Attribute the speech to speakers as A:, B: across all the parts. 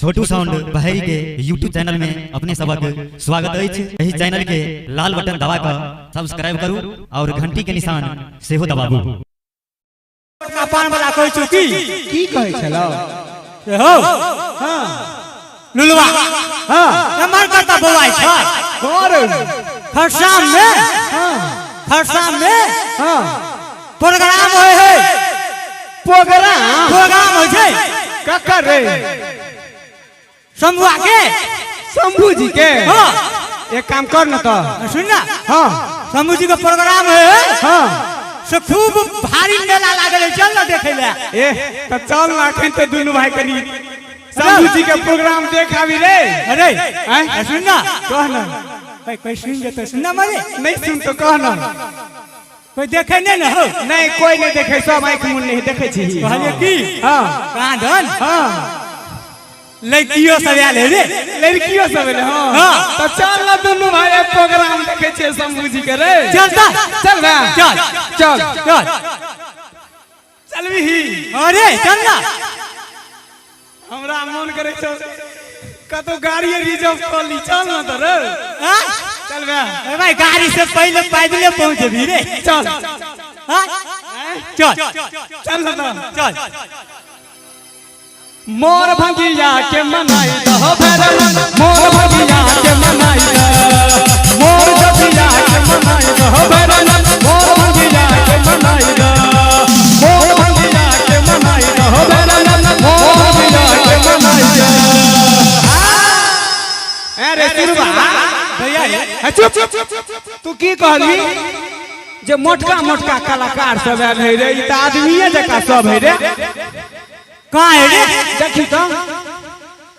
A: छोटू sound Baheri के YouTube channel में अपने सबक स्वागत अछि। एहि चैनल के लाल बटन दबा कऽ सब्सक्राइब करू और घंटी के निशान सेहो दबाबू।
B: पान वाला कहै छौ की?
C: की कहै छलौ?
B: से हौ।
C: हाँ।
B: लुलवा।
C: हाँ।
B: एम्हर कतऽ बौआइ छ?
C: कर।
B: खरसाम में।
C: हाँ।
B: खरसाम में।
C: हाँ।
B: प्रोग्राम होय है।
C: प्रोग्राम?
B: प्रोग्राम होइ छै।
C: ककर रे?
B: शंभुआ के।
C: शंभू जी के?
B: हाँ।
C: एक काम कर न तो।
B: सुन ना।
C: हाँ।
B: शंभू जी के प्रोग्राम है।
C: हाँ।
B: से खूब भारी मेला लागल है, चल ना देखे ले।
C: ए तो चल ना, अखन तो दुनू भाई कनी शंभू जी के प्रोग्राम देख आबी रे।
B: अरे
C: आँय?
B: सुन ना।
C: कह ना।
B: भाई कोई सुन जेतै, सुन ना मरे।
C: नहीं सुन तो कह ना।
B: कोई देखे नहीं ना हो।
C: नहीं कोई नहीं देखे, सब आँख मुन नहीं देखे छी।
B: कहलिए की?
C: हाँ।
B: कहाँ धन?
C: हाँ।
B: लड़कियों सब आयल है रे।
C: लड़कियों सब आयल, हाँ।
B: हाँ।
C: तो चल ना दुनू भाई एक प्रोग्राम देखे छियै शंभू जी के रे।
B: चल ता।
C: चल ना।
B: चल।
C: चल।
B: चल।
C: चलबी ही।
B: अरे चल ना।
C: हमरा मन करे छौ कतौ गाड़ी रिजर्व कर ली, चल ना तो रे।
B: हाँ?
C: चल बे।
B: अरे भाई गाड़ी से पहले पैदले पहुंचबी रे।
C: चल।
B: हाँ? चल।
C: चल ना तो।
B: चल।
C: मोर भंगिया के मनाई दहो भैरवन, मोर भंगिया के मनाई दह, मोर जतिया के मनाई दहो भैरवन, मोर भंगिया के मनाई दह, मोर भंगिया के मनाई दहो भैरवन, मोर भंगिया के मनाई दह। अरे सुनबा
B: भैया रे।
C: ए, चुप। तू की कहली जे मोटका मोटका कलाकार सब आयल है रे? ई त आदमीये जकाँ सब है रे।
B: कहाँ है रे?
C: देखी तो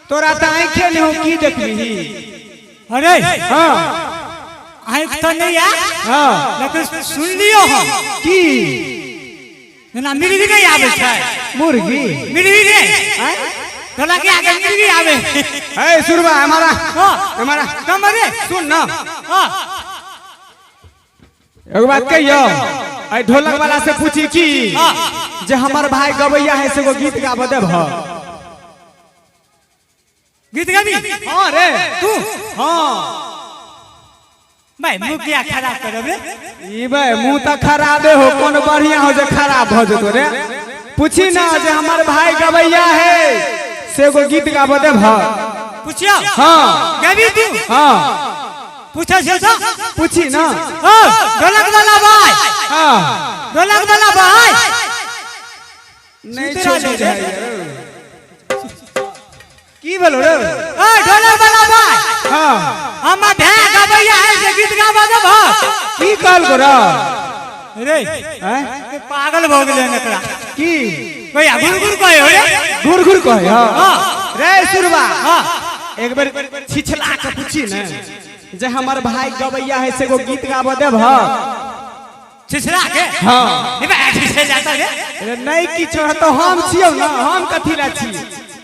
C: तोरा त आँखे नहीं हो, की देखली?
B: अरे
C: हाँ।
B: आँख तो नहीं आ।
C: हाँ।
B: लेकिन सुन लियो हम।
C: की?
B: जेना मिर्गी नहीं आवे छै।
C: मुर्गी?
B: मिर्गी रे।
C: आँय?
B: तोरा के आगे मिर्गी आवे।
C: ए सुरबा हमारा।
B: हाँ।
C: हमारा।
B: कम रे।
C: सुन ना।
B: हाँ।
C: एगो बात कहियो, ए ढोलक वाला से पूछी की
B: हाँ।
C: जे हमर भाई गवैया है से एगो गीत गाब देब?
B: गीत गाबी?
C: हाँ रे।
B: तू?
C: हाँ।
B: भाई मुँह किया खराब करब रे?
C: ई बे मुंह त खराबे हो, कोन बढ़िया हो जे खराब भ जेतो रे? पूछी ना जे हमर भाई गवैया है से एगो गीत गाब देब?
B: पूछियो?
C: हाँ।
B: गाबी तू?
C: हाँ।
B: पूछे छे तो?
C: पूछी ना।
B: ओ ढोलक वाला भाई।
C: हाँ।
B: ढोलक वाला भाई।
C: नहीं
B: सुते
C: छोड़
B: रहले
C: जाए। की भेलो रे?
B: ओ ढोलक वाला भाई।
C: हाँ।
B: हमर भाई गवैया है से गीत गाब देब?
C: की कहल को रे?
B: रे।
C: हैं?
B: के पागल भ गेलै हन एकरा।
C: की?
B: भैया घुर घुर कहे हो रे?
C: घुर घुर कहे। हाँ।
B: हाँ।
C: रे सुरबा।
B: हाँ।
C: एक बेर छिछला के पूछी ने जे हमर भाई गवैया है से एगो गीत गाब देब?
B: छिछला के?
C: हाँ।
B: हे बा छिछले जाता रे।
C: अरे नहीं किछो है तो हम छियौ ना, हम कथी ला छी?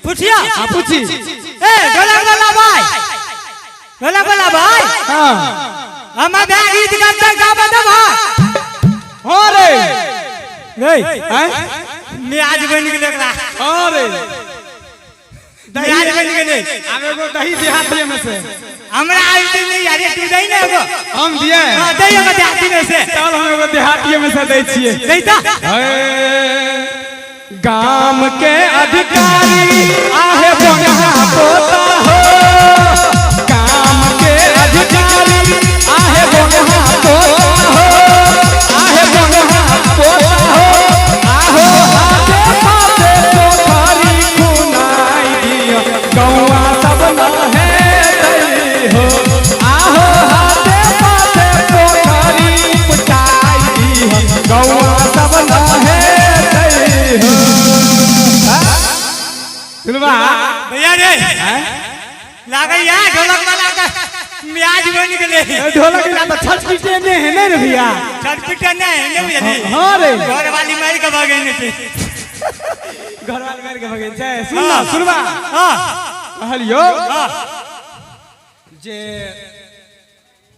B: पूछियो?
C: हाँ पूछी।
B: ए ढोलक वाला भाई, ढोलक वाला भाई।
C: हाँ।
B: हमर भाई गीत गाते गाब देब?
C: हाँ रे।
B: रे।
C: हैं?
B: मियाज बनि गेलै एकरा।
C: हाँ रे।
B: मियाज बनि गेलै।
C: आब एगो दही देहाती में से।
B: हमरा आबि नहीं यार, तू दही ने एगो।
C: हम दिए?
B: हां दही एगो देहाती में से।
C: चल हम एगो देहाती में से दै छियै।
B: दही त।
C: गाम के अधिकारी आहे बनहा पोता हो, गाम के अधिकारी आहे बनहा पोता हो, आहे बनहा पोता हो, आहो हाथे पाते पोखरी खुनाई दियो, गौआ सब नहे दई हो, आहो हाथे पाते पोखरी पुटाई दियो, गौआ सब नहे दई हो। सुनबा
B: भैया रे। लागल या ढोलक वाला का मियाज बनि गेलै।
C: ढोलक ला तो छटपीटे ने है नहीं रे भैया?
B: छटपीटे नहीं है ने भैया।
C: हाँ रे।
B: घर वाली मार के भगे ने छै।
C: घर वाली मार के भगे छै। सुन ना सुनबा।
B: हाँ।
C: कहलियो
B: हाँ।
C: जे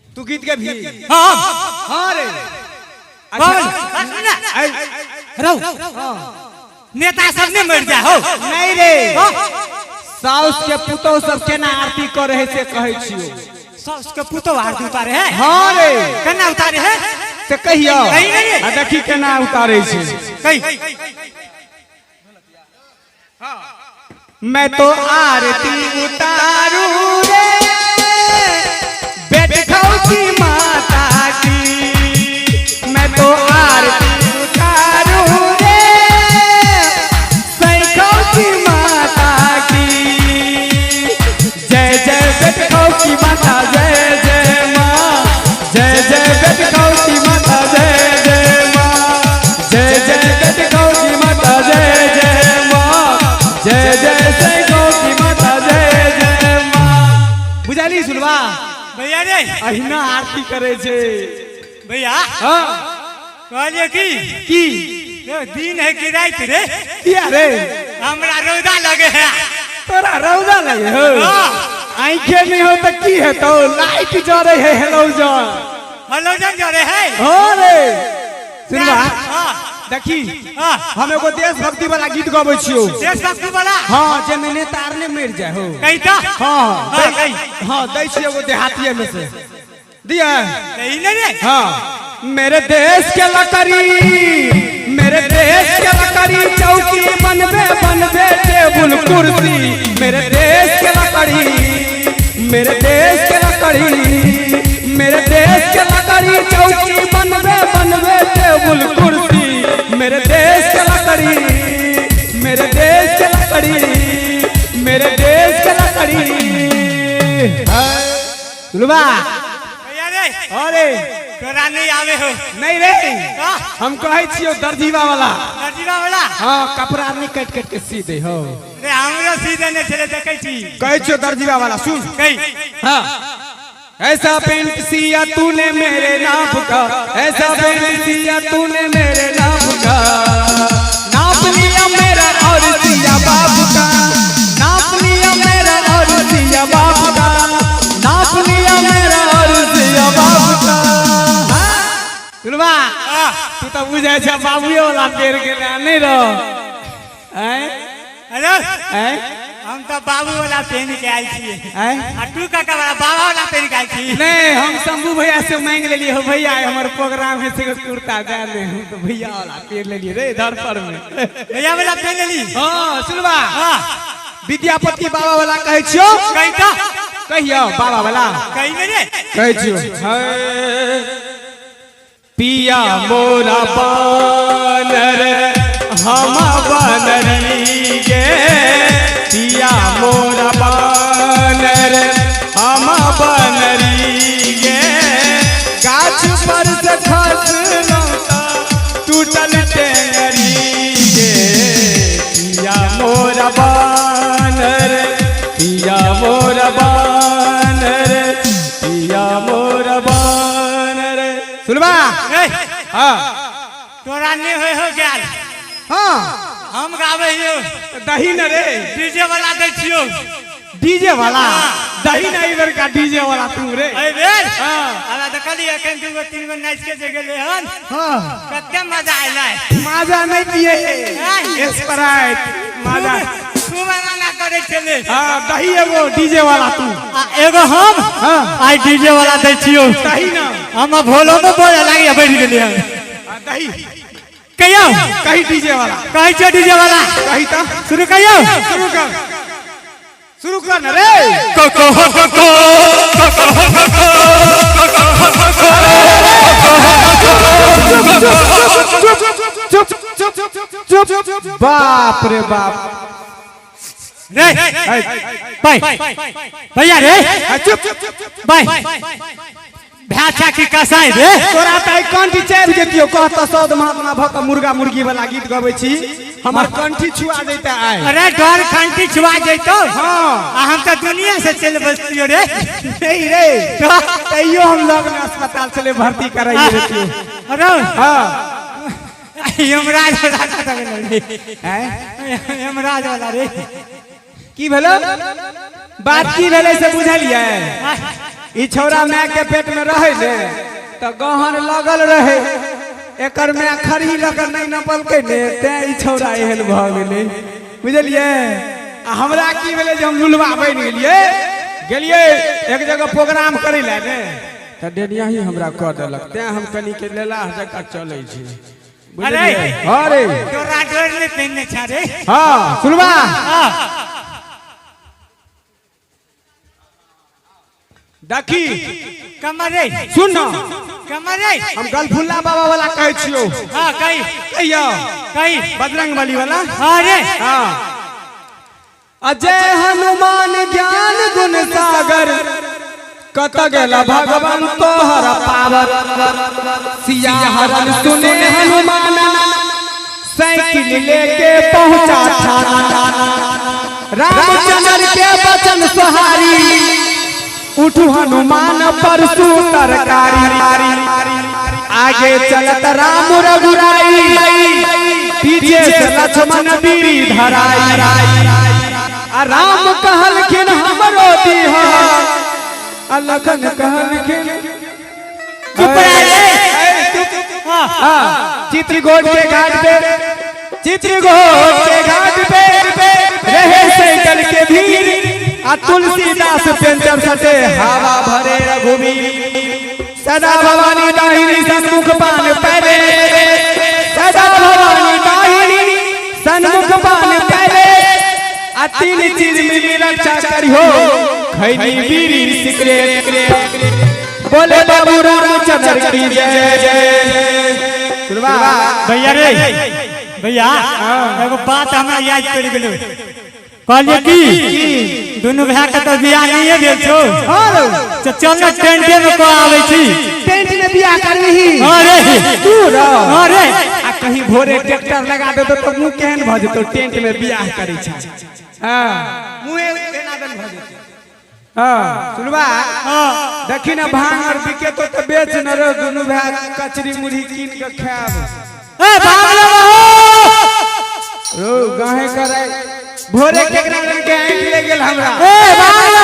C: तू गीत के भी।
B: हाँ।
C: हाँ रे।
B: कौन? सुन ना। रौ। नेता सब नहीं मर जा हो।
C: नहीं रे।
B: हाँ?
C: साउस के पुतोह सब केना आरती करे है से कहै छियो।
B: साउस के पुतोह आरती उतारे है?
C: हाँ रे।
B: केना उतारे है
C: से कहियो।
B: कही नहीं।
C: आ देखी केना उतारे छै।
B: कही।
C: मैं तो आरती उतारू रे बैठखौची माता की, मैं तो आरती उतारू रे सैखौची माता की। जय जय बैठखौची माता जय जय माँ, जय जय बैठखौची माता जय जय माँ, जय जय बैठखौची माता जय जय माँ, जय जय सैखौची माता जय जय माँ। बुझाली सुनवा
B: भैया रे?
C: अहिना आरती करे छे
B: भैया।
C: हाँ।
B: कहलिए की
C: की
B: दिन है कि रात रे?
C: किया रे?
B: हमरा रौदा लगे है।
C: तोरा रौदा लगे हो?
B: हाँ।
C: आंखें नहीं हो तो की है तो लाइट जरे है हेलोजन।
B: हेलोजन जरे है?
C: हाँ रे। सुनवा
B: हाँ।
C: देखी
B: हाँ।
C: हम एगो देशभक्ति वाला गीत गबै छियो।
B: देशभक्ति वाला?
C: हाँ, जे में नेता आर ने मर जाए हो।
B: कही तो?
C: हाँ।
B: हाँ, कही।
C: हाँ दै छियो एगो देहातिये में से दिया।
B: कही नहीं रे?
C: हाँ। मेरे देश के लकड़ी, मेरे देश के लकड़ी चौकी बनबे बनबे टेबुल कुर्सी, मेरे देश के लकड़ी, मेरे देश के लकड़ी, मेरे देश के लकड़ी चौकी बनबे बनबे टेबुल कुर्सी, मेरे देश के लकड़ी, मेरे देश के लकड़ी, मेरे देश के लकड़ी। सुनबा
B: अरे
C: अरे
B: तोरा नहीं आवे हो?
C: नहीं रे, हम कहै छियो दर्जीवा वाला।
B: दर्जीवा वाला?
C: हाँ, कपड़ा नहीं कट कट के सी दे हो।
B: रे हमरो सी देने छले देखै छी।
C: कहै छियो दर्जीवा वाला सुन।
B: कही।
C: हाँ। ऐसा पेंट सिया तूने मेरे नाप का, ऐसा पेंट सिया तूने मेरे नाप का, नाप लिया मेरा और सिया बाप का, नाप लिया मेरा और सिया बाप का, नाप लिया मेरा और सिया बाप का। सुनबा तू तो बुझै छ बाबुए वाला पेड़ के नहीं रहो।
B: हेलो हम तो बाबू वाला पहन के आयल छियै। आ तू काका वाला बाबा वाला पहन के आयल छी?
C: नहीं, हम शंभू भैया से मांग लेलिए हो भैया हमर प्रोग्राम है से कुर्ता दे दे, हम तो भैया वाला पहन लेलिए रे इधर पर में।
B: भैया वाला पहन लेली?
C: हां सुनबा।
B: हां
C: विद्यापति बाबा वाला कहै छियो।
B: कहि त
C: कहियो बाबा वाला
B: कहि ने रे।
C: कहै छियो पिया मोरा बानर हम बनरी गे, पिया मोरा बानर हम बनरी गे, गाछ पर से खसलौं त टूटल टेंगरी गे, पिया मोरा बानर, पिया मोरा बानर, पिया मोरा बानर। सुनबा हाँ
B: तोरा नहीं होय हो गेल?
C: हाँ
B: हम गाबै हियो।
C: दही न रे
B: डीजे वाला दै छियो।
C: डीजे वाला? दही न बेर का डीजे वाला तू रे।
B: एहि बेर
C: हां
B: हमरा देखलियै एखन 2 गो 3 गो नाचि के जे गेलै हन।
C: हां
B: कते मजा एलै।
C: मजा नहीं पिए स्प्राइट मजा
B: खूब मना करै छलै।
C: हां दही एगो डीजे वाला तू
B: आ एगो हम।
C: हां
B: आइ डीजे वाला दै छियो।
C: दही न
B: हम भोलो में बोले लागि बैठ गेलियै हन।
C: दही
B: कहियो
C: कही डीजे वाला
B: कहै छियो डीजे वाला
C: कही त
B: शुरू कहियो।
C: शुरू कर शुरू कर न रे।
B: को को को को
C: चुप चुप चुप चुप बाप रे बाप
B: रे भाई भैया रे
C: चुप
B: भाई भाषा की कसाई रे
C: तोरा त आइ कंठी चढ़ि जेतियो कहत सौद महात्मा भ के मुर्गा मुर्गी वाला गीत गबै छी हमर कंठी छुआ जैते आइ।
B: अरे डर कंठी छुआ जैतो।
C: हां
B: आ हम त दुनिया से चल बसतियो रे।
C: नहीं रे तैयो हम लग में अस्पताल चले भर्ती कराइए रतियो।
B: अरे
C: हां
B: यमराज वाला कथा गेल रे।
C: हैं
B: यमराज वाला रे
C: की भेलो बात की भेलै से बुझलियै? ई छौरा my के पेट में रहे ने त गहन लगल रहे, एकर my खरी लग नहीं नपलकै ने तें ई छौरा एहन भ गेलै बुझलियै। आ हमरा की भेलै जे हम लुलवा बनि गेलियै। गेलियै एक जगह प्रोग्राम करै लए ने, तऽ डेनिया ही हमरा कऽ देलक, तें हम कनि के लेला जकाँ चलै छी।
B: अरे
C: अरे
B: डोरा डोर ले पहिनने छा रे।
C: हाँ सुनबा।
B: हाँ।
C: देखी
B: कमरे
C: सुन न,
B: कमरे
C: हम गलफुल्ला बाबा वाला कहै छियौ।
B: हाँ कही
C: कहियौ
B: कही
C: बजरंग बली वाला।
B: हाँ रे।
C: हाँ। अजय हनुमान ज्ञान गुण सागर, कत गेला भगवान तोहर पावर। सिया हरन सुने हनुमान, साइकिल लेके पहुंचा थाना। रामचंद्र के बचन सुहारी, उठू हनुमान परसु तरकारी। आगे चलत राम रघुराई, पीछे से लक्ष्मण बीर धराई। आ राम कहलखिन हमरो दीहा, आ लखन कहलखिन
B: चुप रह रे। हाँ।
C: हाँ, चित्रगोट के घाट पे, चित्रगोट के घाट पे रहे साइकिल के भीड़, आ तुलसीदास पेंचर सटे हवा भरे रघुवीर। सदा भवानी दाहिनी सन्मुख पान पैरे, सदा भवानी दाहिनी सन्मुख पान पैरे। आ तीन चीज मिली रक्षा करियो, खैनी बीड़ी सिगरेट। बोले बाबू रामचंद्र की जय जय। सुनवा
B: भैया रे भैया, एगो बात हमरा याद पड़ि गेलो। कहलिए की दुनू भाई के तो बियाह नहीं भेल छौ, तो चल न टेंटे में कह आबै छी।
C: टेंट में बियाह करबही?
B: हाँ रे।
C: तू रह।
B: हाँ रे।
C: आ कहीं भोरे ट्रैक्टर लगा देतो तो मुंह केहन भऽ जेतौ? टेंट में बियाह करै छै। हाँ, मुँहे एना दन भऽ जेतौ। हाँ सुनबा।
B: हाँ।
C: देखी ना भांग और बिकेतो तो बेच न रो, दुनू भाई कचरी मुरही कीन के खायब।
B: ए भागलो
C: रो गाहे करे भोरे केकरा रंग के आंख ले गेल हमरा।
B: ए भागलो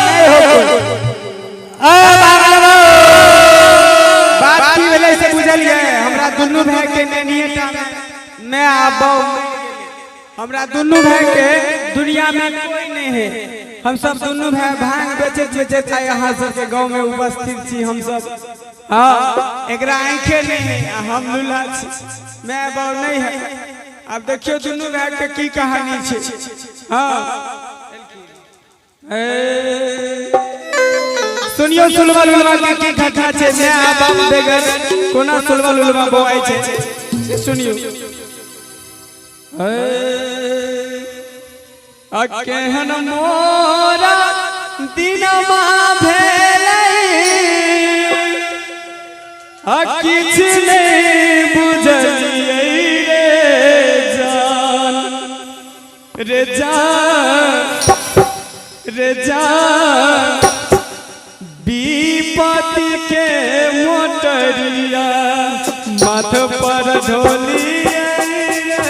C: नहीं हो कोई।
B: ए भागलो।
C: बात की भेलै से बुझलियै? हमरा दुनू भाई के नैनिये टा में मैं आ बहू मरि गेलै। हमरा दुनू भाई के दुनिया में कोई नहीं है। हम सब दुनू भाई भांग बेचैत बेचैत आइ अहाँ सबके गांव में उपस्थित छी हम सब। हाँ, एकरा आंखे नहीं है आ हम लूल्हा छी, my बाप नहीं है। आब देखियो दुनू भाई के की कहानी छै। हाँ ए सुनियो सुलवा लुलवा के की घटना छै। My आ बाप बेगर कोना सुलवा लुलवा बौआइ छै से सुनियो। ए आ केहन मोरा दिनमा भेलै, आ किछु नहि बुझलियै रे जान, रे जान, रे जान। विपत्ति के मोटरिया माथ पर ढोलिए रे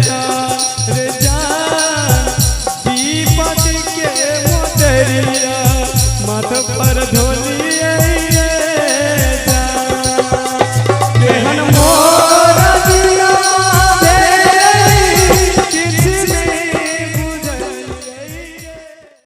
C: जान, रे जान। विपत्ति के मोटरिया माथ पर